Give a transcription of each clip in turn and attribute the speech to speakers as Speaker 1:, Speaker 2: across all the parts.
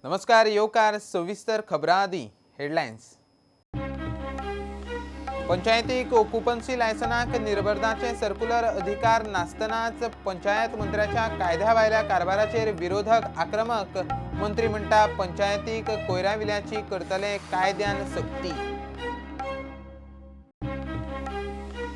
Speaker 1: नमस्कार, येवकार सविस्तर खबरां आदी हेडलायन्स. पंचायतीक ऑक्युपन्सी लायसनाक निर्बंधाचे सर्क्युलर अधिकार नासतनाच पंचायत मंत्र्याच्या कायद्या भायल्या कारभाराचेर विरोधक आक्रमक. मंत्री म्हणटा पंचायतीक कोयरा विल्याची करतले कायद्यान सक्ती.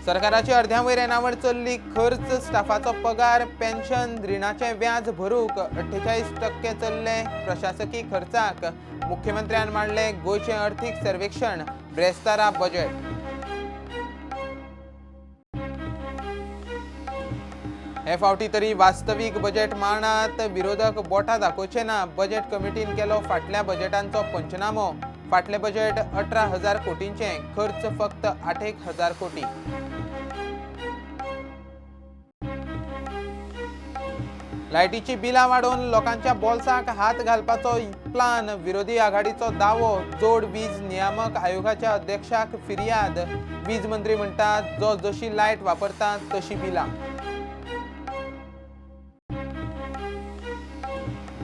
Speaker 1: सरकाराची अर्ध्या वयर येणावळ चल्ली, खर्च, स्टाफाचो पगार, पेन्शन, रिणाचें व्याज भरूंक 48% चल्ले प्रशासकी खर्चाक. मुख्यमंत्र्यान मांडले गोंयचें अर्थीक सर्वेक्षण, ब्रेस्तारा बजेट. हे फावटी तरी वास्तवीक बजेट मांडात, विरोधक बोटां दाखोवचे ना. बजेट कमिटीन केलो फाटल्या बजेटांचो पंचनामो. फाटलें बजेट 18,000 कोटींचें, खर्च फक्त 8,000 कोटी. लायटीची बिलां वाडोवन लोकांच्या बोल्साक हात घालपाचो प्लान, विरोधी आघाडीचो दावो. जोड वीज नियामक आयोगाच्या अध्यक्षाक फिर्याद. वीज मंत्री म्हणटा जो जशी लायट वापरता तशी बिलां.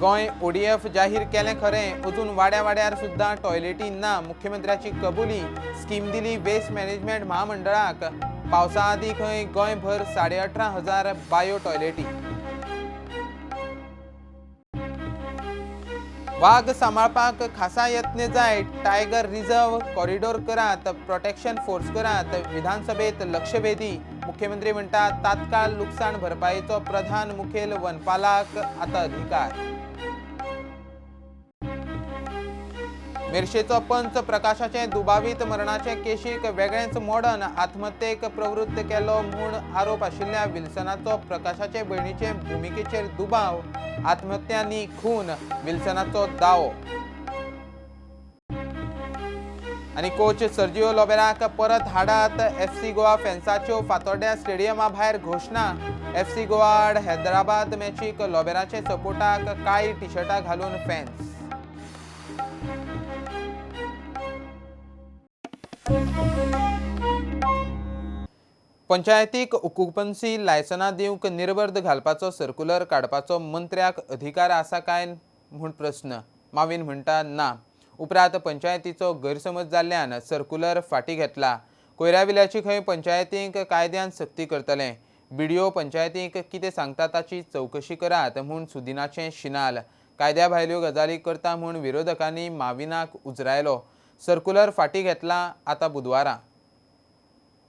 Speaker 1: गोंय ओडीएफ जाहीर केलें खरें, अजून वाड्या वाड्यार सुद्दां टॉयलेटी ना. मुख्यमंत्र्याची कबुली. स्कीम दिली वेस्ट मॅनेजमेंट महामंडळाक. पावसा आदीं खंय गोंयभर 18,500 बायो टॉयलेटी. वाग सांबाळपाक खासा यत्न जाय, टायगर रिझर्व कॉरिडोर करात, प्रोटेक्शन फोर्स करात. विधानसभेत लक्षवेधी. मुख्यमंत्री म्हणटा तात्काळ लुकसाण भरपाईचो प्रधान मुखेल वनपालाक आतां अधिकार. मेरशेचो पंच प्रकाशाचे दुबावीत मरणाचे केशीक वेगळेंच मोडन. आत्महत्येक प्रवृत्त केलो म्हूण आरोप आशिल्ल्या विल्सनाचो प्रकाशाचे भयणीचे भुमिकेचेर दुबाव. आत्महत्या न्ही खून, विल्सनाचो दावो. आनी कोच सर्जिओ लोबेराक परत हाडात, एफसी गोवा फॅन्साच्यो फातोड्ड्या स्टेडियमा भायर घोशणा. एफसी गोवा आड हैदराबाद मॅचीक लोबेराचे सपोर्टाक काळी टीशर्टां घालून फॅन्स. पंचायतीक ऑक्युपन्सी लायसनां दिवंक निर्बंध घालपाचो सर्क्युलर काडपाचो मंत्र्याक अधिकार आसा काय म्हूण प्रस्न. मावीन म्हणटा ना. उपरांत पंचायतीचो गैरसमज जाल्ल्यान सर्क्युलर फाटीं घेतला. कोयरा विल्याची खंय पंचायतींक कायद्यान सक्ती करतले. बीडीओ पंचायतींक कितें सांगता ताची चवकशी करात म्हूण सुदिनाचें शिनाल. कायद्या भायल्यो गजाली करता म्हूण विरोधकांनी माविनाक उजरायलो. सर्क्युलर फाटीं घेतला आतां बुधवारा.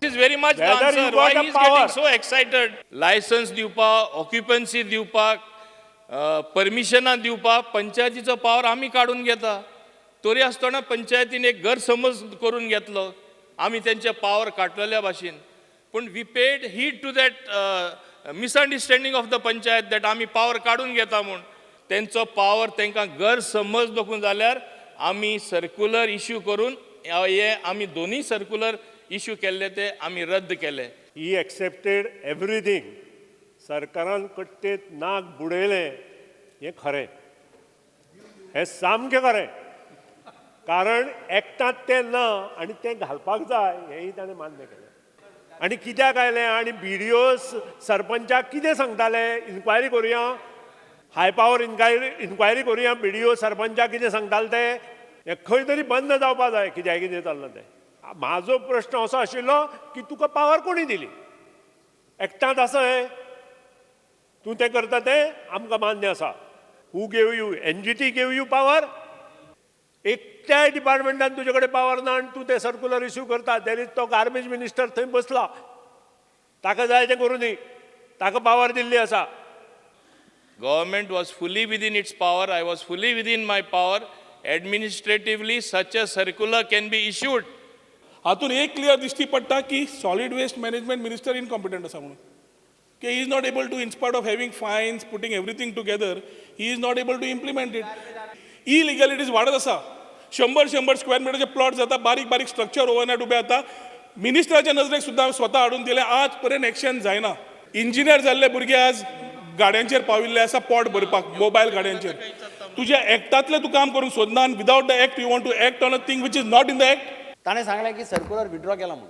Speaker 2: Is very much the
Speaker 3: Whether
Speaker 2: answer.
Speaker 3: you
Speaker 2: Why
Speaker 3: got
Speaker 2: he
Speaker 3: the
Speaker 2: is
Speaker 3: power.
Speaker 2: getting so excited? Licence दिवपाक, ऑक्युपन्सी दिवपाक, परमिशनां दिवपाक पंचायतीचो पावर आमी काडून घेता. तरी आसतना पंचायतीन एक गैरसमज करून घेतलो, आमी तेंचे पावर काडलेल्या भाशेन. पूण we paid heed to that misunderstanding of the panchayat that आमी पावर काडून घेता म्हूण. तेंचो पावर तांकां गैरसमज दखून जाल्यार आमी सर्क्युलर इश्यू करून हे आमी दोनूय सर्क्युलर इश्यू केल्ले ते आमी रद्द केले.
Speaker 3: He accepted everything. सरकारान कट्टेत नाक बुडयलें हें खरें, हें सामकें खरें. कारण एक्टांत तें ना आनी तें घालपाक जाय हेंय ताणें मान्य केलें. आनी कित्याक आयलें आनी बीडीओ सरपंचाक कितें सांगताले, इन्क्वायरी करुया, हाय पावर इन्क्वायरी करुया. बीडीओ सरपंचाक कितें सांगताले ते, हें खंय तरी बंद जावपा जाय. कित्याक कितें चल्लां तें. म्हाजो प्रश्न असो आशिल्लो की तुका पावर कोणी दिली? एक्टांत आसा हें, तूं तें करता तें आमकां मान्य आसा. Who gave you? NGT gave you power? एकट्याय डिपार्टमेंटान तुजे कडेन पावर ना आनी तूं तें सर्कुलर इश्यू करता. There is तो गार्बेज मिनिस्टर थंय बसला, ताका जाय तें करूं दी, ताका पावर दिल्ली आसा.
Speaker 2: Government was fully within its power. I was fully within my power. Administratively, such a circular can be issued.
Speaker 4: हातून एक क्लियर दिश्टी पडटा की solid waste management minister incompetent आसा म्हणून, की he is not able to, in spite of having fines, putting everything together, he is not able to implement it. Illegalities वाडत आसा. 100-100 स्क्वेअर मिटरचे प्लॉट जाता, बारीक बारीक स्ट्रक्चर ओवरनायट उबे जाता. मिनिस्टराच्या नजरेक सुद्दां स्वता हाडून दिलें, आज पर्यंत एक्शन जायना. इंजिनियर जाल्ले भुरगे आज गाडयांचेर पाविल्ले आसा पोट भरपाक, मोबायल गाडयांचेर. तुज्या एक्टांतलें तूं काम करूंक सोदना आनी without the act you want to act on a thing which is not in the act.
Speaker 5: ताणें सांगलें की सर्क्युलर विड्रॉ केला म्हणून.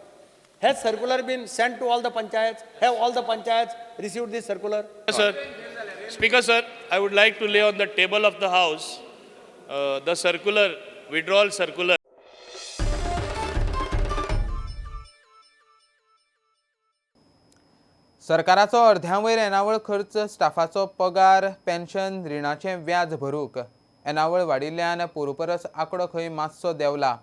Speaker 5: Has circular been sent to all the panchayat? Have all the panchayat received this circular?
Speaker 2: Sir, Speaker sir, I would like to lay on the table of the house the circular, withdrawal circular.
Speaker 1: सरकाराचो अर्ध्या वयर येणावळ खर्च स्टाफाचो पगार, pension, रिणाचें व्याज भरूंक. येणावळ वाडिल्ल्यान पोरूं परस आंकडो खंय मातसो देंवला.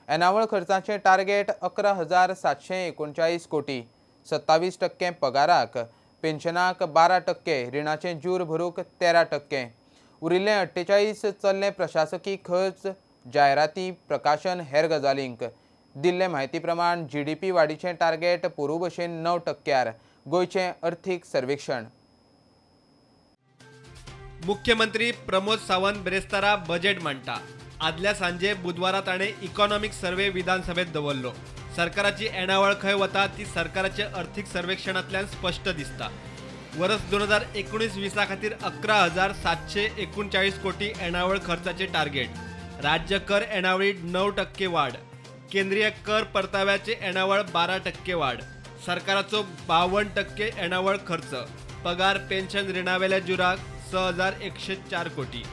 Speaker 1: येणावळ खर्चाचें टार्गेट 11,739 कोटी. 27% पगाराक, पेन्शनाक 12%, रिणाचें ज्यूर भरूंक 13%. उरिल्ले 48 चल्ले प्रशासकी खर्च, जायराती, प्रकाशन, हेर गजालींक. दिल्ले म्हायती प्रमाण जीडीपी वाडीचें टार्गेट पोरूं भशेन 9%. गोंयचें अर्थीक सर्वेक्षण.
Speaker 6: मुख्यमंत्री प्रमोद सावंत ब्रेस्तारा बजेट मांडटा. आदल्या सांजे बुधवारा ताणें इकॉनॉमिक सर्वे विधानसभेत दवरलो. सरकाराची येणावळ खंय वता ती सरकाराचे अर्थीक सर्वेक्षणांतल्यान स्पश्ट दिसता. वर्स 2019-20 खातीर 11,739 कोटी येणावळ खर्चाचे टार्गेट. राज्य कर येणावळीत 9% वाड. केंद्रीय कर परताव्याचे येणावळ 12% वाड. सरकाराचो 52% येणावळ खर्च पगार, पेन्शन, रिणावेल्या जुराक 6,104 कोटी.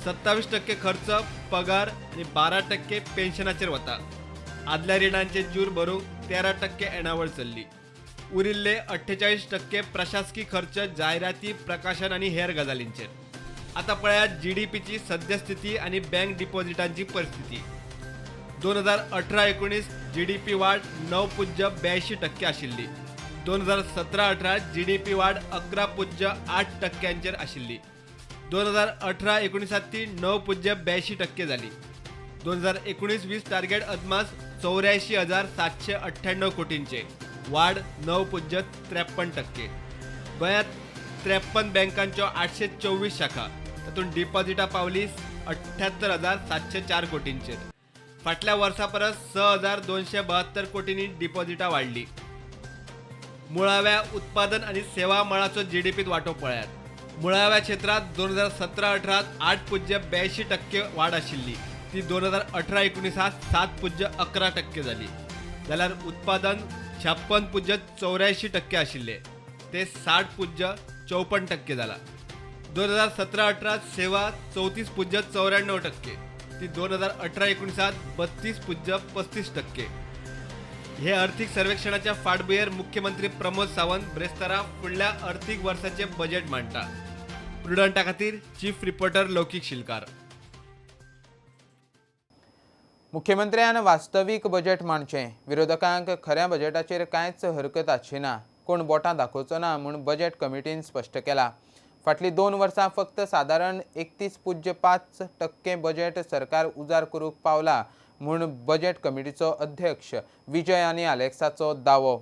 Speaker 6: 27% खर्च पगार आनी 12% पेन्शनाचेर वता. आदल्या रिणांचे जूर भरूंक 13% येणावळ चल्ली. उरिल्ले 48% प्रशासकी खर्च, जायराती, प्रकाशन आनी हेर गजालींचेर. आतां पळयात जीडीपीची सद्यस्थिती आनी बँक डिपॉझिटांची परिस्थिती. 2018-19 जीडीपी वाड 9.82% आशिल्ली. 2017-18 जीडीपी वाड 11.8% आशिल्ली. 2018-19 ती 9.82% जाली. 2019-20 टार्गेट अदमास 84,798 कोटींचे, वाड 9.53%. गोंयांत 53 बँकांच्यो 824 शाखा, तातूंत डिपॉझिटां पावली 78,704 कोटींचेर. फाटल्या वर्सा परस 6,272 कोटींनी डिपॉझिटां वाडली. मुळाव्या उत्पादन आनी सेवा मळाचो जीडीपीत वांटो पळयात. मुळाव्या क्षेत्रांत 2017-18 8.82% वाड आशिल्ली, ती 2018-19 7.11% जाली. जाल्यार उत्पादन 56.84% आशिल्ले, ते 60.54% जाला. 2017-18 सेवा 34.94%, ती 2018-19 32.35%. हे अर्थीक सर्वेक्षणाच्या फाटभुंयेर मुख्यमंत्री प्रमोद सावंत ब्रेस्तारा फुडल्या अर्थीक वर्साचे बजेट मांडटा. प्रुडंटा खातीर चीफ रिपोर्टर लौकीक शिलकार.
Speaker 1: मुख्यमंत्र्यान वास्तवीक बजेट मांडचें. विरोधकांक खऱ्या बजेटाचेर कांयच हरकत आसची ना, कोण बोटां दाखोवचो ना म्हूण बजेट कमिटीन स्पश्ट केला. फाटलीं 2 वर्सां फक्त सादारण 31.5% बजेट सरकार उजार करूंक पावला म्हूण बजेट कमिटीचो अध्यक्ष विजय आनी आलेक्साचो दावो.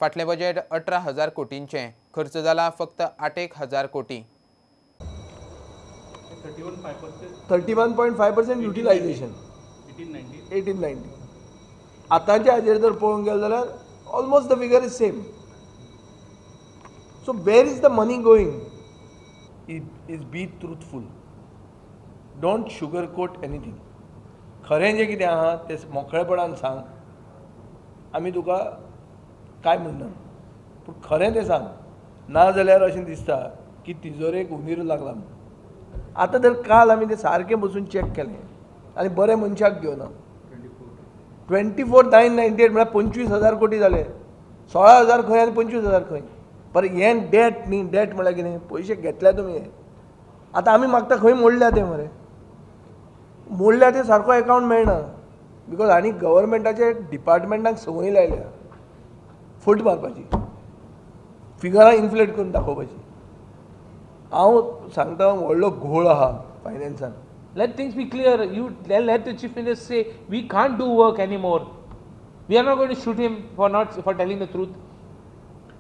Speaker 1: फाटलें बजेट 18,000 कोटींचें, खर्च जाला फक्त 8,000 कोटी.
Speaker 7: 31.5% युटिलायझेशन 18-19. आतांच्या हाजेर जर पळोवंक गेले जाल्यार almost the figure is same. So where is the money going? Is be truthful, don't sugar coat anything. खरें जें कितें आहा तें मोकळेपणान सांग, आमी तुका कांय म्हणना, पूण खरें तें सांग. ना जाल्यार अशें दिसता की तिजोरेक हुंदीर लागला म्हूण. आतां तर काल आमी तें सारकें बसून चॅक केलें आनी बरें मनशाक घेवना. 24,998 म्हळ्यार 25,000 कोटी जाले. 16,000 खंय आनी 25,000 खंय. पर हें डेट न्ही, डेट म्हळ्यार कितें, पयशे घेतल्या तुमी. हे आतां आमी मागता खंय मोडल्या ते मरे, मोडल्या ते सारको एकावंट मेळना, because आनी गव्हर्मेंटाचे डिपार्टमेंटाक संवय लायल्या फट मारपाची, फिगरां इन्फ्लेट करून दाखोवपाची. हांव सांगता व्हडलो घोळ आहा फायनान्सान.
Speaker 8: Let things be clear. You let the chief minister say we can't do work anymore. We are not going to shoot him for telling the truth.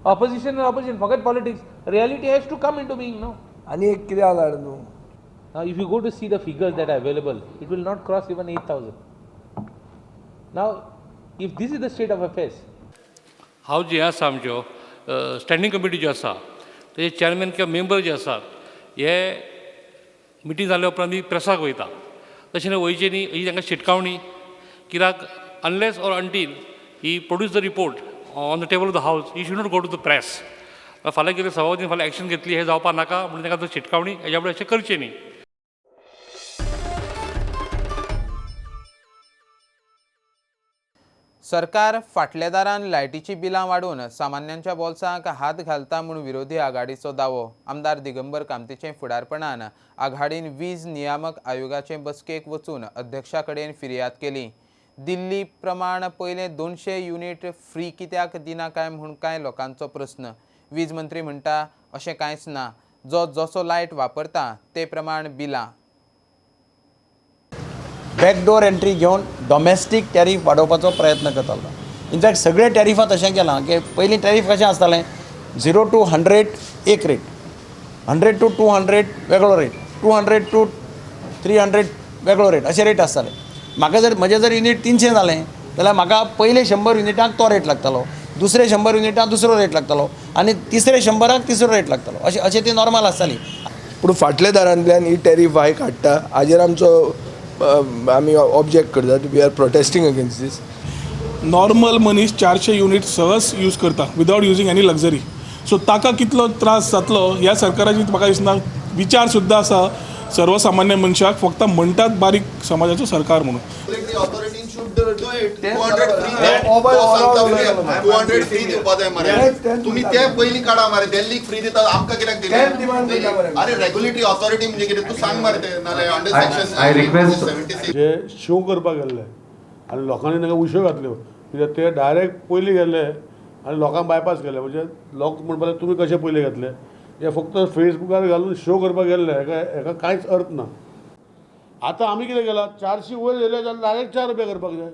Speaker 8: Opposition and opposition, forget politics. Reality has to come into being, no?
Speaker 7: आनी एक कितें आसा न्हू.
Speaker 8: Now, if you go to see the figures that are available, it will not cross even 8,000. Now, if this is the state of affairs,
Speaker 9: हांव जे आसा आमच्यो standing committee ज्यो आसा तेजे चॅरमॅन किंवा मेंबर जे आसात हे मिटींग जाल्या उपरांत ती प्रेसाक वयता. तशें न्हय वयचें न्ही ही तांकां शिटकावणी, कित्याक unless or until he produce the report on the table of the house, he should not go to the press. फाल्यां कितें सभापतीन फाल्यां एक्शन घेतली हें जावपा नाका म्हणून तांकां शिटकावणी हेज्या फुडें अशें करचें न्ही.
Speaker 1: सरकार फाटल्या दारान लायटीची बिलां वाडोवन सामान्यांच्या बोल्सांक हात घालता म्हूण विरोधी आघाडीचो दावो. आमदार दिगंबर कामतीचे फुडारपणान आघाडीन वीज नियामक आयोगाचे बसकेक वचून अध्यक्षा कडेन फिर्याद केली. दिल्ली प्रमाण पयले 200 युनिट फ्री कित्याक दिना काय म्हूण कांय लोकांचो प्रस्न. वीज मंत्री म्हणटा अशें कांयच ना, जो जसो लायट वापरता ते प्रमाण बिलां.
Speaker 5: बॅकडोर एंट्री घेवन डॉमेस्टीक टॅरीफ वाडोवपाचो प्रयत्न करतालो. इनफॅक्ट सगळे टॅरिफां तशें केलां की पयलीं टॅरीफ कशें आसतालें, 0 to 100 एक रेट, 100 to 200 वेगळो रेट, 200 to 300 वेगळो रेट, अशे रेट आसताले. म्हाका जर म्हजें जर युनीट 300 जालें जाल्यार म्हाका पयले 100 युनिटांक तो रेट लागतालो, दुसरे 100 युनिटांक दुसरो रेट लागतालो आनी तिसरे 100 तिसरो रेट लागतालो. अशें अशें ती नॉर्मल आसताली.
Speaker 7: पूण फाटल्या दारांतल्यान ही टॅरीफ हाय काडटा हाजेर आमचो आमी ऑब्जेक्ट करतात. We are protesting against this.
Speaker 4: Normal मनीस 400 युनिट सहज यूज करता without using any luxury. So ताका कितलो त्रास जातलो ह्या सरकाराची म्हाका दिसना विचार सुद्दां आसा. सर्वसामान्य मनशाक फक्त म्हणटात बारीक समाजाचो सरकार म्हणून.
Speaker 10: 200 फ्री दिवपा जाय मरे, तुमी ते पयलीं काडा मरे. दिल्लीक फ्री दितात, आमकां कित्याक दिना? अरे रेग्युलेटरी ऑथॉरिटी म्हणजे कितें तूं सांग मरे ते, नाल्यार अंडर सेक्शन 76
Speaker 11: जे शो करपाक गेल्ले आनी लोकांनी तांकां उश्यो घातल्यो, कित्याक ते डायरेक्ट पयलीं गेल्ले आनी लोकांक बायपास केले. म्हणजे लोक म्हणपाक तुमी कशे पयलीं घातले, हे फक्त फेसबुकार घालून शो करपाक गेल्ले, हेका कांयच अर्थ ना. आतां आमी कितें केलां, 400 वयर येयले जाल्यार डायरेक्ट 4 रुपया करपाक जाय.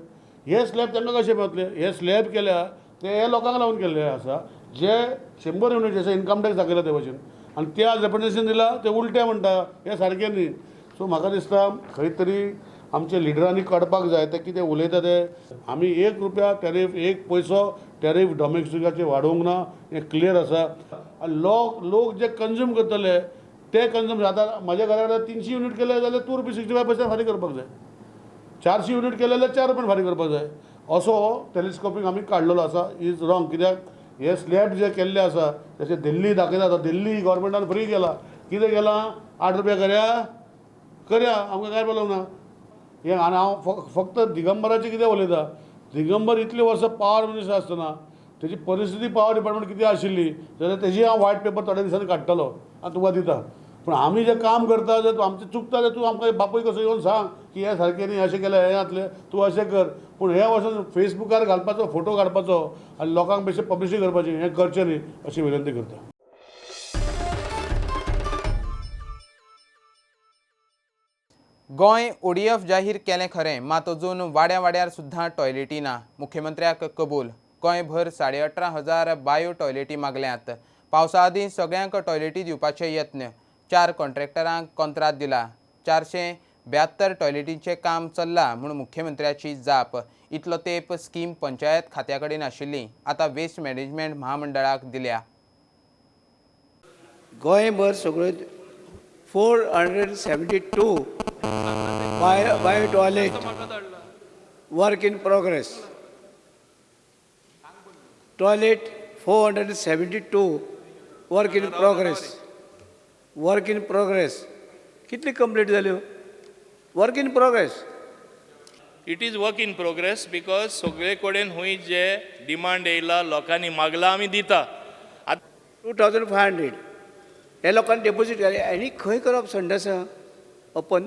Speaker 11: हे स्लॅब तांकां कशें मेळटले? हे स्लॅब केल्या ते हे लोकांक लावन केल्ले आसा जे 100 युनिट आसा इन्कम टॅक्स दाखयला ते भशेन, आनी ते आज रेप्रेजेंटेशन दिलां ते उलटें म्हणटा, हें सारकें न्ही. सो म्हाका दिसता खंय तरी आमच्या लिडरांनी काडपाक जाय ते कितें उलयता ते. आमी 1 रुपया टॅरीफ, 1 पयसो टॅरीफ डॉमेस्टिकाचेर वाडोवंक ना, हें क्लियर आसा. आनी लोक जे कंज्यूम करतले ते कंज्यूम. आतां म्हज्या घरा कडेन 300 युनिट केले जाल्यार 2 रुपया 65 पैसे फारीक करपाक जाय, 400 युनिट केले जाल्यार 4 रुपया फारीक करपाक जाय. असो टेलिस्कोपीक आमी काडलेलो आसा. Is wrong, कित्याक हे स्लॅब जे केल्ले आसा जशें दिल्ली दाखयता, आतां दिल्ली गव्हर्मेंटान फ्री केला, कितें केलां 8 रुपया करया करया, आमकां कांय प्रॉब्लम ना. हें आनी हांव फक्त दिगंबराचें कितें उलयता, दिगंबर इतले वर्सां पावर मिनिस्टर आसतना तेजी परिस्थिती पावर डिपार्टमेंट कितें आशिल्ली जाल्यार तेजी हांव व्हायट पेपर थोड्या दिसांनी काडटलो आनी तुका दिता. पूण आमी जें काम करता जर आमचें चुकता जाल्यार तूं आमकां बापूय कसो येवन सांग की हें सारकें न्ही, अशें केलें हें जातलें, तूं अशें कर. पूण हें वचून फेसबुकार घालपाचो, फोटो काडपाचो आनी लोकांक बेश्टें पब्लिसिटी करपाची, हें करचें न्ही अशी विनंती करता.
Speaker 1: गोंय ओडीएफ जाहीर केलें खरें, मात अजून वाड्या वाड्यार सुद्दां टॉयलेटी ना. मुख्यमंत्र्याक कबूल. गोंयभर 18,500 बायो टॉयलेटी मागल्यात. पावसा आदीं सगळ्यांक टॉयलेटी दिवपाचे यत्न. 4 कॉन्ट्रॅक्टरांक कोंत्राद दिला. 472 टॉयलेटींचें काम चल्लां म्हूण मुख्यमंत्र्याची जाप. इतलो तेंप स्कीम पंचायत खात्या कडेन आशिल्ली, आतां वेस्ट मॅनेजमेंट महामंडळाक दिल्या.
Speaker 12: गोंयभर सगळ्यो 472 bio toilet work in progress. Toilet 472 work in progress, work in progress. कितली कंप्लीट जाल्यो? Work in progress.
Speaker 2: It is work in progress because सगळे कडेन हुंय जे डिमांड येयला, लोकांनी मागला, आमी दिता.
Speaker 12: 2500 हे लोकांनी डेपोजीट घाली आनी खंय करप संडासां ओपन,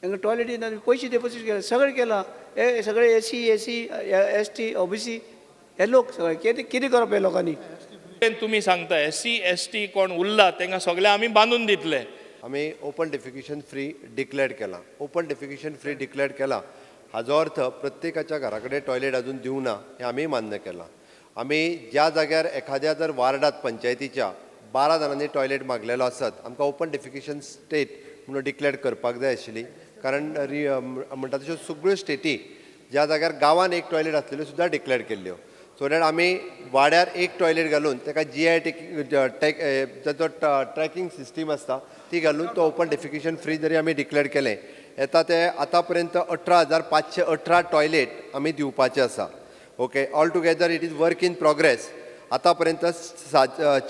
Speaker 12: हांगा टॉयलेटी ना, पयशे डेपोजीट केले, सगळें केलां. हे सगळे S C, S C, S T, O B C हे लोक सगळे कितें कितें करप हे लोकांनी?
Speaker 2: तुमी सांगता एस सी एस टी कोण उरला तांकां सगळे आमी बांदून दितले.
Speaker 13: आमी ओपन डेफिकेशन फ्री डिक्लेअर केलां. ओपन डेफिकेशन फ्री डिक्लेअर केलां हाजो अर्थ प्रत्येकाच्या घरा कडेन टॉयलेट अजून दिवंक ना हें आमी मान्य केलां. आमी ज्या जाग्यार एखाद्या जर वार्डात पंचायतीच्या 12 जाणांनी टॉयलेट मागलेलो आसत, आमकां ओपन डेफिकेशन स्टेट म्हणून डिक्लेअर करपाक जाय आशिल्ली. कारण म्हणटा तश्यो सगळ्यो स्टेटी ज्या जाग्यार गांवान एक टॉयलेट आसलेल्यो सुद्दां डिक्लेअर केल्ल्यो. सो that आमी वाड्यार एक टॉयलेट घालून ताका जी I टॅक ताचो ट्रॅकिंग सिस्टीम आसता ती घालून तो ओपन डेफिकेशन फ्री जरी आमी डिक्लेअर केलें येता ते आतां पर्यंत 18,518 टॉयलेट आमी दिवपाचे आसा. Okay, all together it is work in progress. आतां पर्यंत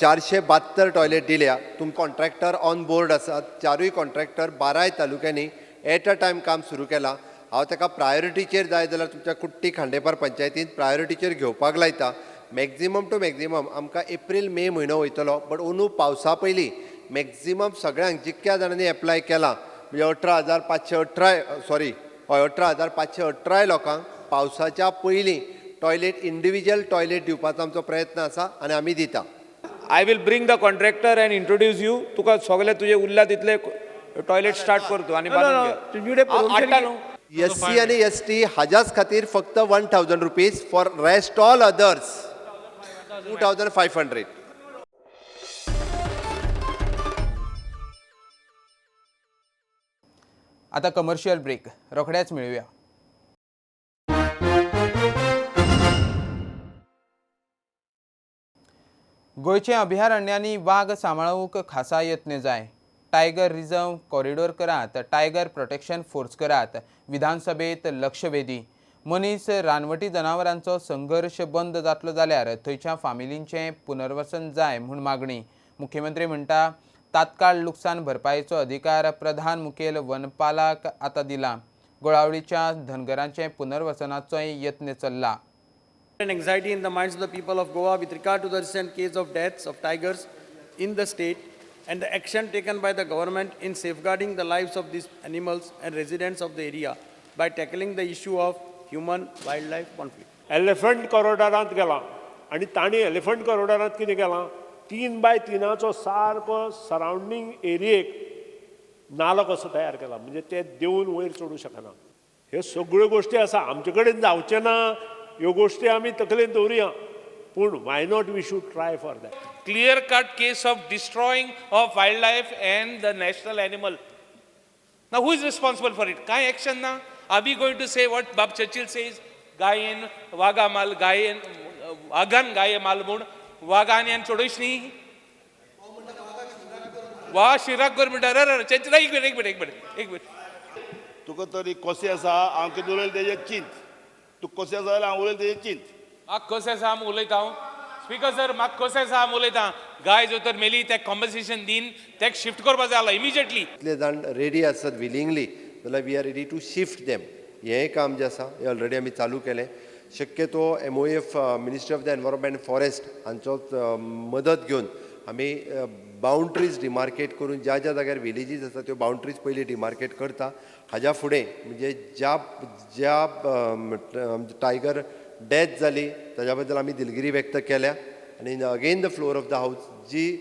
Speaker 13: 472 टॉयलेट दिल्या. तुम कॉन्ट्रॅक्टर ऑन बोर्ड आसात, 4 कॉन्ट्रॅक्टर 12 तालुक्यांनी एट अ टायम काम सुरू केलां. हांव ताका प्रायोरिटीचेर जाय जाल्यार तुमच्या कुट्टी खांडेपार पंचायतीन प्रायोरिटीचेर घेवपाक लायता. मॅक्झिमम टू मॅक्झिमम आमकां एप्रील मे म्हयनो वयतलो, बट अंदू पावसा पयलीं मॅक्झिमम सगळ्यांक जितक्या जाणांनी एप्लाय केलां म्हणजे 18,518 सॉरी हय 18,518 लोकांक पावसाच्या पयलीं टॉयलेट इंडिविज्युअल टॉयलेट दिवपाचो आमचो प्रयत्न आसा आनी आमी दिता.
Speaker 14: I will bring the contractor and introduce you. तुका सगळे तुजे उरला तितले टॉयलेट स्टार्ट करतो आनी बांदून घे. हाडटा न्हू.
Speaker 13: एस सी आनी एस टी हाज्याच खातीर फक्त 1,000 rupees, for rest all others 2,500.
Speaker 1: आता कमर्शियल ब्रेक, रोखड्याच मेळुया. गोंयच्या अभयारण्यांनी वाग सांबाळूंक खासा यत्न जाय. टायगर रिझर्व कॉरिडोर करात, टायगर प्रोटेक्शन फोर्स करात. विधानसभेत लक्षवेधी. मनीस रानवटी जनावरांचो संघर्श बंद जातलो जाल्यार थंयच्या फामिलींचें पुनर्वसन जाय म्हूण मागणी. मुख्यमंत्री म्हणटा तात्काळ लुकसाण भरपायेचो अधिकार प्रधान मुखेल वनपालाक आतां दिला. गोळावळीच्या धनगरांचे पुनर्वसनाचोय यत्न चल्ला.
Speaker 15: And anxiety in the minds of the people of Goa with regard to the recent case of deaths of tigers in the state and the action taken by the government in safeguarding the lives of these animals and residents of the area by tackling the issue of human-wildlife conflict.
Speaker 3: Elephant कॉरिडॉरांत गेला आनी तांणी elephant कॉरिडॉरांत कितें केलां, 3 बाय 3 सारको surrounding एरियेक नालो कसो तयार केला, म्हणजे ते देंवून वयर चडूं शकना. ह्यो सगळ्यो गोश्टी आसा, आमचे कडेन जावचें ना ह्यो गोश्टी आमी तकलेन दवरुया, पूण why not we should try for that.
Speaker 8: Clear cut case of destroying of wild life and the national animal. Now who is responsible for it? कांय एक्शन ना. Are we going to say what Bab Churchill says, गायेन वागा माल, गायेन वागान गाये माल म्हूण वागान यान चडोयच न्ही वा शिराक कर म्हणटा. अरे चर्चिल एक मिनट एक मिनट एक मिनट एक मिनट.
Speaker 16: तुका तरी कशें आसा हांव कितें उलयलें तेजें चिंत, तूं कशें आसा जाल्यार हांव उलयलें तेजें चिंत.
Speaker 8: म्हाका कशें आसा हांव उलयता. हांव स्पीकर सर म्हाका कशें आसा हांव उलयता. गाय जर तर मेली तेका कॉम्पन्सेशन दीन, तेका शिफ्ट करपा जाय जाला इमिजिएटली.
Speaker 13: इतले जाण रेडी आसत विलिंगली जाल्यार we are ready to shift them. हें काम जें आसा हें ऑलरेडी आमी चालू केलें. शक्यतो MOF ministry of the environment forest हांचो मदत घेवन आमी बाउंड्रीज डिमार्केट करून ज्या ज्या जाग्यार विलेजीस आसा त्यो बाउंड्रीज पयलीं डिमार्केट करता. हाज्या फुडें म्हणजे ज्या ज्या टायगर डेथ जाली ताज्या बद्दल आमी दिलगिरी व्यक्त केल्या आनी again the floor of the house जी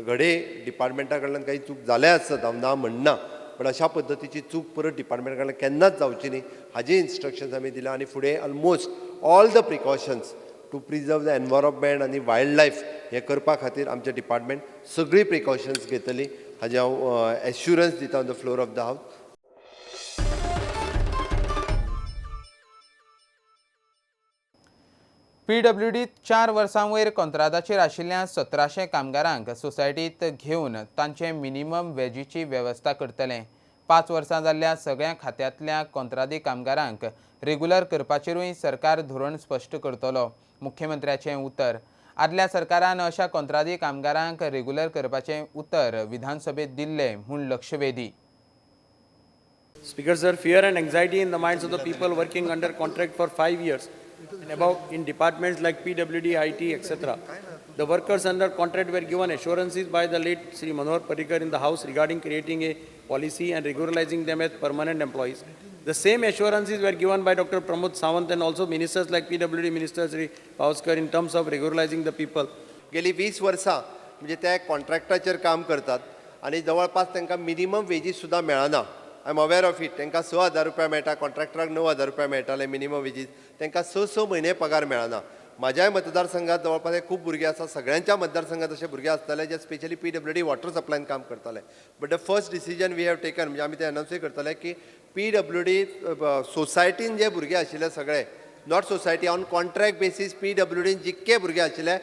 Speaker 13: घडये डिपार्टमेंटा कडल्यान काही चूक जाल्या आसत, हांव ना म्हणना, पण अशा पद्दतीची चूक परत डिपार्टमेंटा कडल्यान केन्नाच जावची न्ही हाजी इन्स्ट्रक्शन्स आमी दिल्या. आनी फुडें almost all the precautions to preserve the environment आनी वायल्ड लायफ हें करपा खातीर आमचें डिपार्टमेंट सगळीं प्रिकॉशन्स घेतली हाजें हांव एश्युरन्स दिता on the floor of the house.
Speaker 1: पीडब्ल्यूडीत 4 वर्सां वयर कोंत्रादाचेर आशिल्ल्या 1700 कामगारांक सोसायटीत घेवन तांचे मिनिमम वेजीची वेवस्था करतले. 5 वर्सां जाल्ल्या सगळ्या खात्यांतल्या कोंत्रादी कामगारांक रेगुलर करपाचेरूय सरकार धोरण स्पश्ट करतलो, मुख्यमंत्र्याचें उतर. आदल्या सरकारान अशा कोंत्रादी कामगारांक रेगुलर करपाचें उतर विधानसभेत दिल्लें म्हूण लक्षवेधी.
Speaker 15: Speaker sir, fear and anxiety in the minds of the people working under contract for 5 years and above in departments like PWD, IT, etc. The workers under contract were given assurances by the late Sri Manohar Parrikar in the House regarding creating a policy and regularizing them as permanent employees. The same assurances were given by Dr. Pramod Sawant and also ministers like PWD Minister Sri Pawaskar in terms of regularizing the people.
Speaker 13: गेली 20 वर्सां म्हणजे त्या कॉन्ट्रॅक्टाचेर काम करतात आनी जवळपास तांकां minimum wages सुद्दां मेळना. I am aware of it. तांकां 6,000 रुपया मेळटा, कॉन्ट्रॅक्टराक 9,000 रुपया मेळटाले मिनिमम वेजीस, तांकां 6-6 म्हयने पगार मेळना. म्हाज्याय मतदारसंघात जवळपास खूब भुरगे आसा, सगळ्यांच्या मतदारसंघात अशे भुरगे आसतले जे स्पेशली PWD water सप्लायन काम करताले. But the first decision we have taken म्हणजे आमी ते अनाउन्सूय करतले की PWD सोसायटीन जे भुरगे आशिल्ले सगळे, not society, on contract basis PWDन जितके भुरगे आशिल्ले,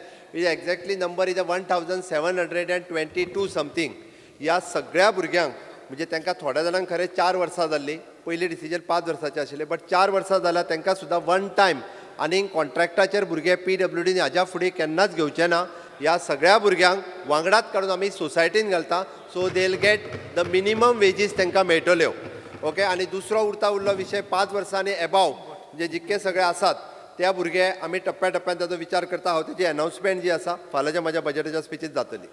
Speaker 13: exactly number is 1,722 something. ह्या सगळ्या भुरग्यांक म्हणजे तांकां थोड्या जाणांक खरें 4 वर्सां जाल्लीं, पयलीं डिसिजन 5 वर्सांचें आशिल्लें, बट 4 वर्सां जाल्यार तांकां सुद्दां वन टायम आनी कॉन्ट्रॅक्टाचेर भुरगे PWDन हाज्या फुडें केन्नाच घेवचे ना. ह्या सगळ्या भुरग्यांक वांगडाच काडून आमी सोसायटीन घालता, so they will get the minimum wages तांकां मेळटल्यो. ओके. आनी दुसरो उरता उरलो विशय 5 वर्सांनी एबाव म्हणजे जितके सगळे आसात त्या भुरगे आमी टप्प्या टप्प्यान ताचो विचार करता. हांव तेजी अनाउन्समेंट जी आसा फाल्यांच्या म्हज्या बजेटाच्या स्पिचीत जातली.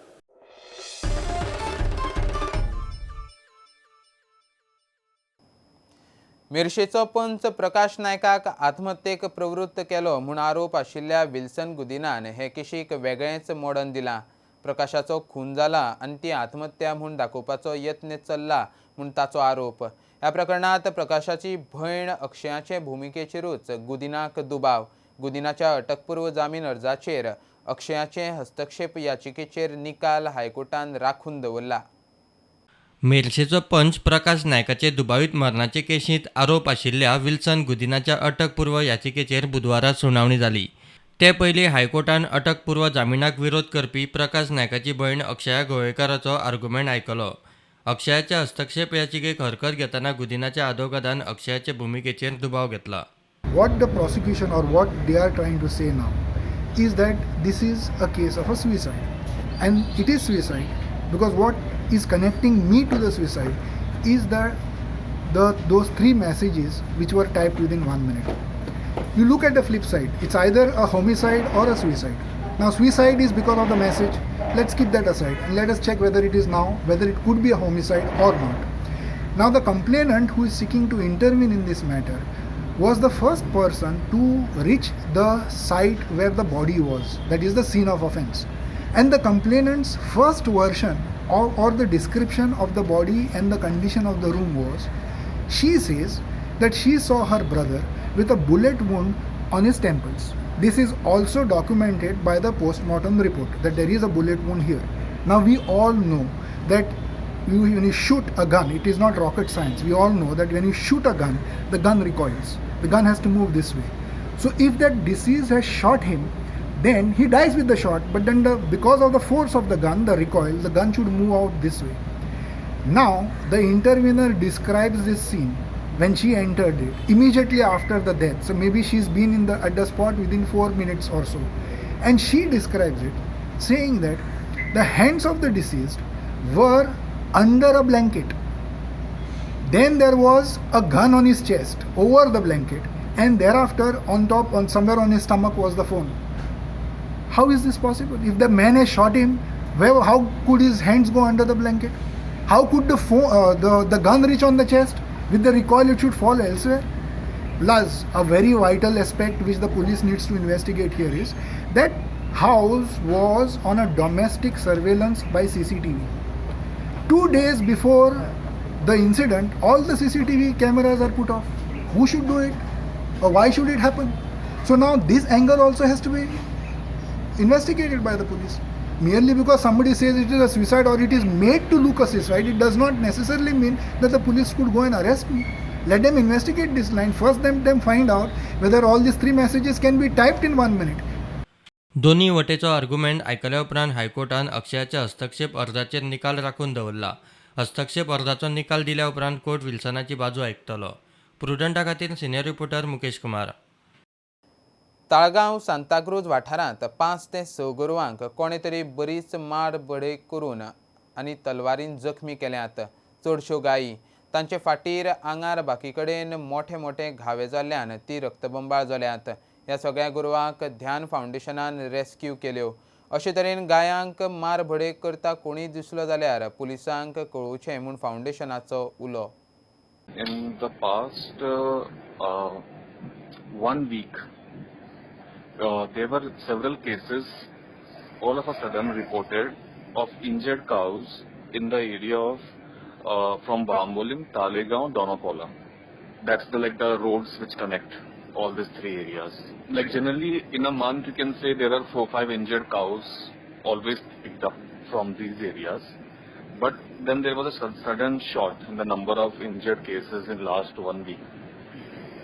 Speaker 1: मिरशेचो पंच प्रकाश नायकाक आत्महत्येक प्रवृत्त केलो म्हूण आरोप आशिल्ल्या विल्सन गुदिनान हे केशीक वेगळेंच मोडण दिलां. प्रकाशाचो खून जाला आनी ती आत्महत्या म्हूण दाखोवपाचो यत्न चल्ला म्हूण ताचो आरोप. ह्या प्रकरणांत प्रकाशाची भयण अक्षयाचे भुमिकेचेरूच गुदिनाक दुबाव. गुदिनाच्या अटकपूर्व जामीन अर्जाचेर अक्षयाचे हस्तक्षेप याचिकेचेर निकाल हायकोर्टान राखून दवरला.
Speaker 17: मेरशेचो पंच प्रकाश नायकाचे दुबावीत मरणाचे केशींत आरोप आशिल्ल्या विल्सन गुदिनाच्या अटकपूर्व याचिकेचेर बुधवारा सुनावणी जाली. ते पयलीं हायकोर्टान अटकपूर्व जामिनाक विरोध करपी प्रकाश नायकाची भयण अक्षया गोवेकाराचो आर्ग्युमेंट आयकलो. अक्षयाच्या हस्तक्षेप याचिकेक हरकत घेतना गुदिनाच्या आदवोगादान अक्षयाचे भुमिकेचेर दुबाव घेतला.
Speaker 18: What the prosecution or what they are trying to say now is that this is a case of a suicide, and it is suicide because what is connecting me to the suicide is that those 3 messages which were typed within 1 minute. You look at the flip side, it's either a homicide or a suicide. Now suicide is because of the message. Let's keep that aside and let us check whether it is now, whether it could be a homicide or not. Now the complainant who is seeking to intervene in this matter was the first person to reach the site where the body was, that is the scene of offense. And the complainant's first version or the description of the body and the condition of the room was, she says that she saw her brother with a bullet wound on his temples. This is also documented by the post-mortem report that there is a bullet wound here. Now we all know that when you shoot a gun, it is not rocket science. We all know that when you shoot a gun, the gun recoils. The gun has to move this way. So if that deceased has shot him, then he dies with the shot, but then because of the force of the gun, the recoil, the gun should move out this way. Now, the intervener describes this scene when she entered it, immediately after the death. So maybe she's been at the spot within 4 minutes or so. And she describes it, saying that the hands of the deceased were under a blanket. Then there was a gun on his chest, over the blanket, and thereafter on top, on somewhere on his stomach was the phone. How is this possible? If the man has shot him, where, how could his hands go under the blanket? How could the phone, the gun reach on the chest? With the recoil, it should fall elsewhere. Plus, a very vital aspect which the police needs to investigate here is that house was on a domestic surveillance by CCTV. 2 days before the incident, all the CCTV cameras are put off. Who should do it? Or why should it happen? So now this angle also has to be investigated by the police. Merely because somebody says it is a suicide or it is made to look a suicide, it does not necessarily mean that the police could go and arrest me. Let them investigate this line. First let them find out whether all these 3 messages can be typed in 1 minute.
Speaker 17: दोन्ही वटेचो argument आयकल्या उपरांत हायकोर्टान अक्षयाच्या हस्तक्षेप अर्जाचेर निकाल राखून दवरला. हस्तक्षेप अर्जाचो निकाल दिल्या उपरांत कोर्ट विल्सनाची बाजू आयकतलो. प्रुडंटा खातीर senior reporter Mukesh Kumar.
Speaker 1: Taleigao Santacruz वाठारांत 5 ते 6 गोरवांक कोणे तरी बरीच मार बडय करून आनी तलवारीन जखमी केल्यात. चडश्यो गायी तांचे फाटीर आंगार बाकी कडेन मोठे मोठे घावे जाल्ल्यान ती रक्तबंबाळ जाल्यात. ह्या सगळ्या गोरवांक ध्यान फावंडेशनान रेस्क्यू केल्यो. अशे तरेन गायांक मार बडय करता कोणीय दिसलो जाल्यार पुलिसांक कळोवचें म्हूण फावंडेशनाचो उलो.
Speaker 19: In the past 1 week, there were several cases all of a sudden reported of injured cows in the area of from Bambolim, Talegaon, Dona Paula. That's the roads which connect all these 3 areas. Like generally in a month you can say there are 4 or 5 injured cows always picked up from these areas. But then there was a sudden shot in the number of injured cases in last 1 week.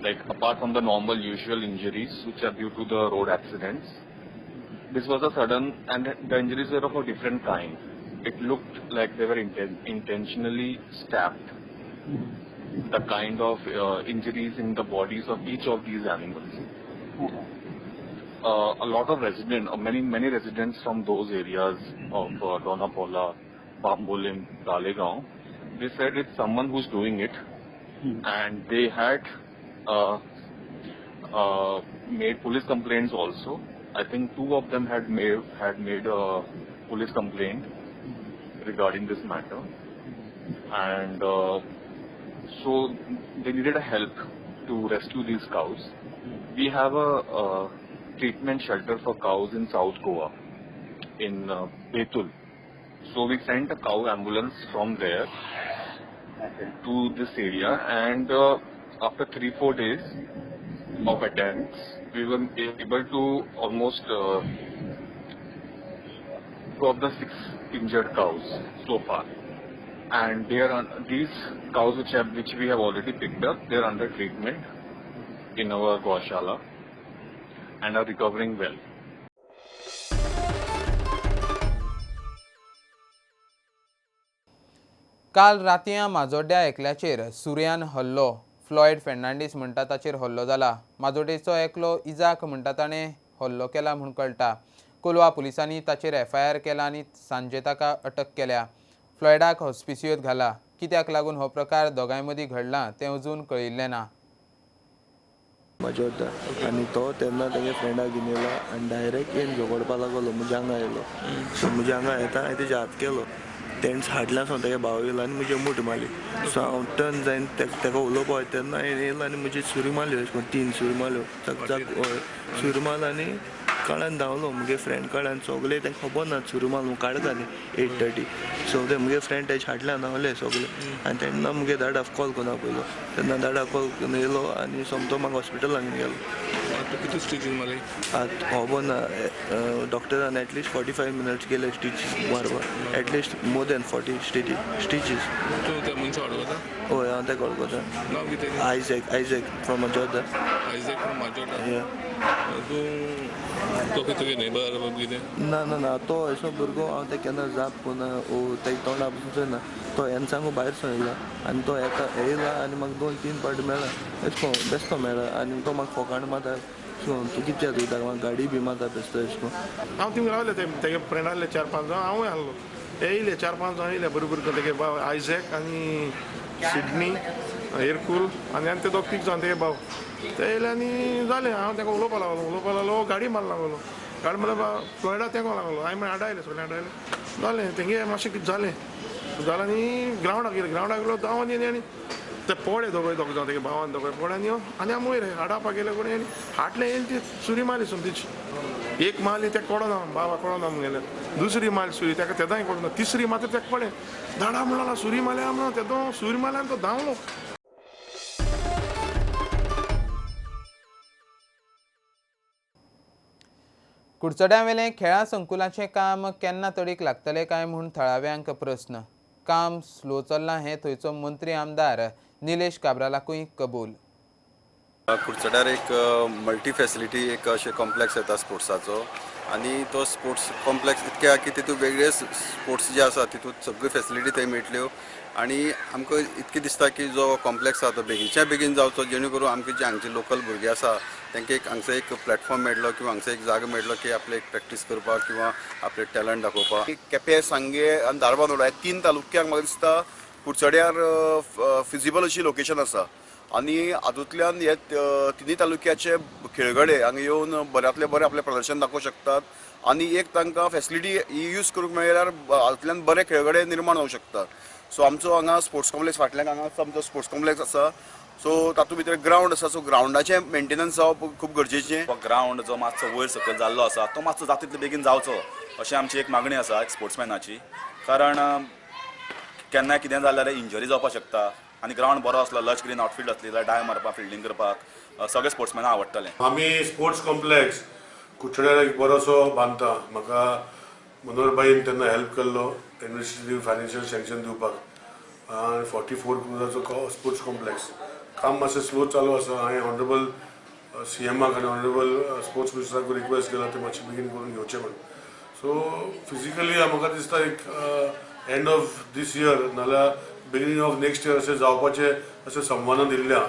Speaker 19: Like apart from the normal usual injuries which are due to the road accidents, this was a sudden, and the injuries were of a different kind. It looked like they were intentionally stabbed. The kind of injuries in the bodies of each of these animals. A lot of residents, many residents from those areas of Dona Paula, Bambolim, Talegaon, they said it's someone who's doing it. And they had made police complaints also. I think 2 of them had made a police complaint regarding this matter, and so they needed a help to rescue these cows. We have a treatment shelter for cows in South Goa, in Betul. So we sent a cow ambulance from there to this area, and after 3-4 days of attempts, we were able to almost 2 of the 6 injured cows so far. And they are these cows which we have already picked up, they are under treatment in our Gaushala and are recovering well.
Speaker 1: काल रातयां माजोड्ड्या एकल्याचेर सुर्यान हल्लो. Floyd Fernandes म्हणटा ताचेर हल्लो जाला. माजोड्डेचो एकलो इजाक म्हणटा ताणें हल्लो केला म्हूण कळटा. कोलवा पुलिसांनी ताचेर एफआयआर केला आनी सांजे ताका अटक केल्या. फ्लॉयडाक हॉस्पिसियोत घाला. कित्याक लागून हो प्रकार दोगांय मदीं घडला तें अजून कळिल्लें ना.
Speaker 20: माजोड्डा आनी तो तेन्ना तेगे फ्रेंडाक घेवन येयलो आनी डायरेक्ट येवन झगडपा लागलो. म्हज्या हांगा येयलो, सो म्हज्या हांगा येता हांवें तेजे हात केलो. तेणें हाडल्यान सावन तेगे भाव येयलो आनी म्हजी मूठ मारली. सो हांव टर्न जायन तेका उलोवपा वयता तेन्ना हेणें येयलो आनी म्हजी सुरी मारल्यो, अशें करून 3 सुरी मारल्यो. हय, सुरी मारलो आनी काळान धांवलो. मुगे फ्रेंड काळान सगळे तांकां खबर ना सुरी मारलो काडटा न्ही 8:30. सो ते मुगे फ्रेंड तेजे हाडल्यान धांवले सगळे आनी तेन्ना मुगे दादाक कॉल करून आपयलो. तेन्ना दादा कॉल करून येयलो आनी सोमतो म्हाका हॉस्पिटलान घेवन गेलो.
Speaker 4: कितू स्टिचीस मारली?
Speaker 20: आतां खबर ना, डॉक्टरान एटलिस्ट 45 मिनट्स केले स्टिचीस मारपाक. At least more than 40 stitches.
Speaker 4: तूं त्या मनशा वळखता?
Speaker 20: हय, हांव ताका वळखता.
Speaker 4: नांव कितें?
Speaker 20: Isaac, Isaac from Majorda.
Speaker 4: Isaac from Majorda. तूं तो तुगे नेबर कितें?
Speaker 20: ना ना ना, तो असो भुरगो हांव तेका केन्ना जाप करुना ओ तेका तोंडा पसून चोयना. तो हेन्ना सांगू भायर सरून येयला आनी तो येता येयला आनी म्हाका 2-3 फावटी मेळ्ळा अशें करून बेश्टो मेळ्ळा आनी तो म्हाका फोकाण मारता अशें करून तूं कितें वयता म्हाका गाडी बी मारता बेश्टो अशें करून.
Speaker 21: हांव थिंग रावले, तेगे फ्रेंड आहले 4-5 जाण, हांवूय आहलो. ते येयले 4-5 जाण येयले बरोबर तेगे भाव आयझॅक आनी सिडनी एरकूल आनी आनी ते 2-3 जाण तेगे भाव ते येयले आनी जालें. हांव तेका उलोवपा लागलो, उलोवपा लागलो, गाडी मार लागलो, गाडी मारल्या फ्लॉयडा तेंको लागलो. हांवें मागीर आडायलें, सगळें आडायलें. जालें तेंगे मातशें कितें जालें जालें आनी ग्रावंडाक गेलें. ग्रावंडाक गेलो धांवन येयले आनी ते पोळे दोगय दोग जाण तेगे भावान दोगय पोळे आनी आनी आमी वयर आडावपाक गेले कोणी आनी हाटलें येयली ती सुरी मारली सोमतीची. एक मारली तेका कळना, बाबा कळना म्हणगेलें. दुसरी मारली सुरी तेका तेदांय कळना. तिसरी मात्र तेका कळ्ळें, धाडा म्हणला सुरी मारल्या म्हणून तेदो सुरी मारल्या आनी तो धांवलो.
Speaker 1: कुडचड्यावेलें खेळां संकुलाचें काम केन्ना तडीक लागतलें काय म्हूण थळाव्यांक प्रस्न. काम स्लो चल्लां हें थंयचो मंत्री आमदार निलेश काब्रालाकूय कबूल.
Speaker 22: कुडचड्यार एक मल्टी फॅसिलिटी एक अशें कॉम्प्लेक्स येता स्पोर्ट्साचो आनी तो स्पोर्ट्स कॉम्प्लेक्स इतके आहा की तितूंत वेगळे स्पोर्ट्स जे आसा तितूंत सगळ्यो फॅसिलिटी थंय मेळटल्यो आनी आमकां इतकें दिसता की जो कॉम्प्लेक्स आहा तो बेगीनच्या बेगीन जावचो, जेणे करून आमचे जे हांगचे लोकल भुरगे आसा तांकां एक हांगसर एक प्लॅटफॉर्म मेळटलो किंवा हांगसर एक जागो मेळटलो की आपले एक प्रॅक्टीस करपाक किंवा आपले टॅलंट दाखोवपाक.
Speaker 23: केपें, सांगें आनी धारबांदोडा ह्या 3 तालुक्यांक म्हाका दिसता कुडचड्यार फिजिबल अशी लोकेशन आसा आनी हातूंतल्यान हे 3 तालुक्याचे खेळगडे हांगा येवन बऱ्यांतले बरें आपलें प्रदर्शन दाखोवंक शकतात आनी एक तांकां फॅसिलिटी यूज करूंक मेळ्ळ्यार हातूंतल्यान बरे खेळगडे निर्माण जावंक शकतात. सो आमचो हांगा स्पोर्ट्स कॉम्प्लेक्स फाटल्यान हांगा आमचो स्पोर्ट्स कॉम्प्लेक्स आसा. सो तातूंत भितर ग्रावंड आसा. सो ग्रावंडाचें मेंटेनन्स जावप खूब गरजेचें.
Speaker 24: ग्रावंड जो मातसो वयर सकयल जाल्लो आसा तो मातसो जाता तितले बेगीन जावचो अशें आमची एक मागणी आसा एक स्पोर्ट्समॅनाची, कारण केन्ना कितें जाल्यार इंजरी जावपाक शकता आनी ग्रावंड बरो आसलो, लच ग्रीन आउटफिल्ड आसली जाल्यार डाय मारपाक, फिल्डींग करपाक सगळे स्पोर्ट्समॅनाक आवडटलें.
Speaker 11: आमी स्पोर्ट्स कॉम्प्लेक्स कुडचड्यार एक बरोसो बांदता. म्हाका मनोहरबाईन तेन्ना हेल्प केल्लो एडमिनिस्ट्रेटीव फायनान्शियल सँक्शन दिवपाक. आनी 44 क्रोराचो स्पोर्ट्स कॉम्प्लेक्स काम मातशें स्लो चालू आसा. हांवें ऑनरेबल सीएमाक आनी ऑनरेबल स्पोर्ट्स मिनिस्टराक रिक्वेस्ट केला ते मातशें बेगीन करून घेवचें म्हूण. सो फिजिकली म्हाका दिसता एक एंड ऑफ these year नाल्यार बिगिनींग ऑफ नेक्स्ट इयर अशें जावपाचें अशें संभावना दिल्ली आहा.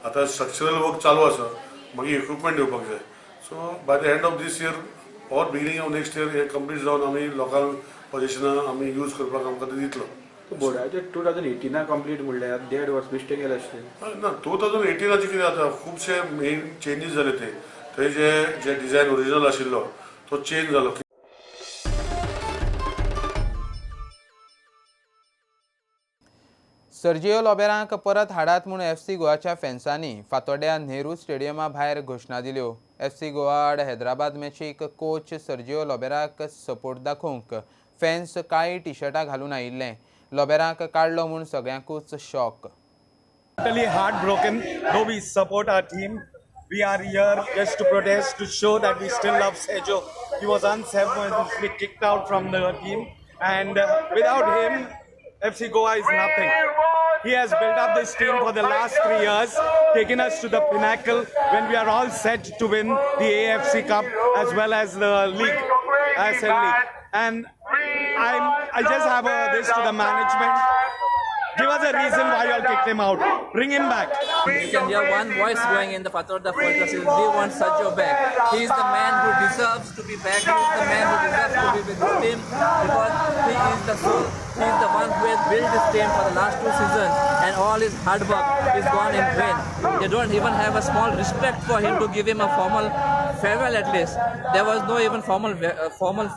Speaker 11: आतां स्ट्रक्चरल वर्क चालू आसा, मागीर इक्विपमेंट येवपाक जाय. So by the end of this year or beginning of next year हें कंप्लीट जावन आमी लोकांक पोजिशनां आमी यूज करपाक आमकां ते दितलो.
Speaker 5: बोर्डाचे 2018 कंप्लीट म्हणल्यार 1.5 वर्स बेश्टे गेले आसले.
Speaker 11: ना, 2018 कितें जाता, खुबशे मेन चेंजीस जाले ते थंय जे जे डिझायन ओरिजिनल आशिल्लो तो चेंज जालो.
Speaker 1: सर्जिओ लोबेराक परत हाडात म्हूण एफसी गोवाच्या फॅन्सांनी फातोड्ड्या नेहरू स्टेडियमा भायर घोशणा दिल्यो. एफसी गोवा आड हैदराबाद मॅचीक कोच सर्जिओ लोबेराक सपोर्ट दाखोवंक फॅन्स काळी टीशर्टां घालून आयिल्ले. लोबेराक काडलो म्हूण सगळ्यांकूच shock.
Speaker 6: Totally heartbroken, though we support our team. We are here just to protest, to show that we still love Sergio. He was unselfishly kicked out from the team, and without him, FC Goa is nothing. He has built up this team for the last 3 years, taken us to the pinnacle when we are all set to win the AFC Cup as well as the league, ISL League. And I just have this to the management. Give us a reason why you all kicked him out. Bring him back.
Speaker 7: You can hear one voice going in the Fatorda Fortress is, we want Sergio back. He is the man who deserves to be back. He is the man who deserves to be with this team, because he is the soul. He is the one who has built this team for the last 2 seasons, and all his hard work is gone in vain. They don't even have a small respect for him to give him a formal farewell at least. There was no even formal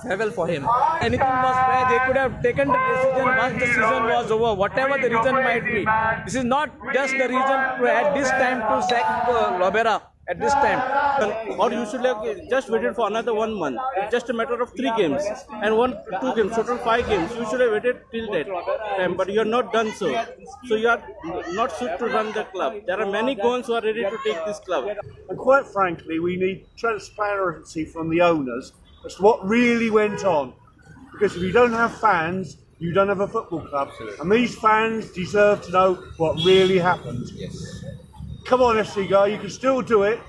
Speaker 7: farewell for him.
Speaker 9: Anything was fair. They could have taken the decision once the season was over, whatever the reason might be. This is not just the reason to, at this time, to sack Lobera at this time.
Speaker 25: Or you should have just waited for another 1 month. It's just a matter of 3 games and 1-2 games, total 5 games. You should have waited till that time, but you have not done so. So you are not suited to run the club. There are many Goans who are ready to take this club.
Speaker 26: And quite frankly, we need transparency from the owners as to what really went on. Because if you don't have fans, you don't have a football club. And these fans deserve to know what really happened. Yes. Come on, FC Goa, you can still do it.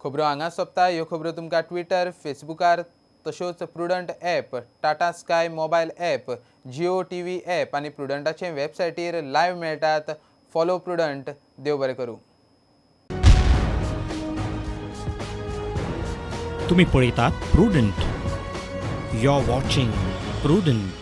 Speaker 1: खबरो हांगा सोंपता. ह्यो खबरो तुमकां Twitter, फेसबुकार तश्योच Prudent app, Tata Sky mobile app, Jio TV app आनी प्रुडंटाचे वेबसायटीर live मेळटात. Follow prudent. देव बरें करूं.
Speaker 27: तुमी पळयतात Prudent. You are watching Prudent.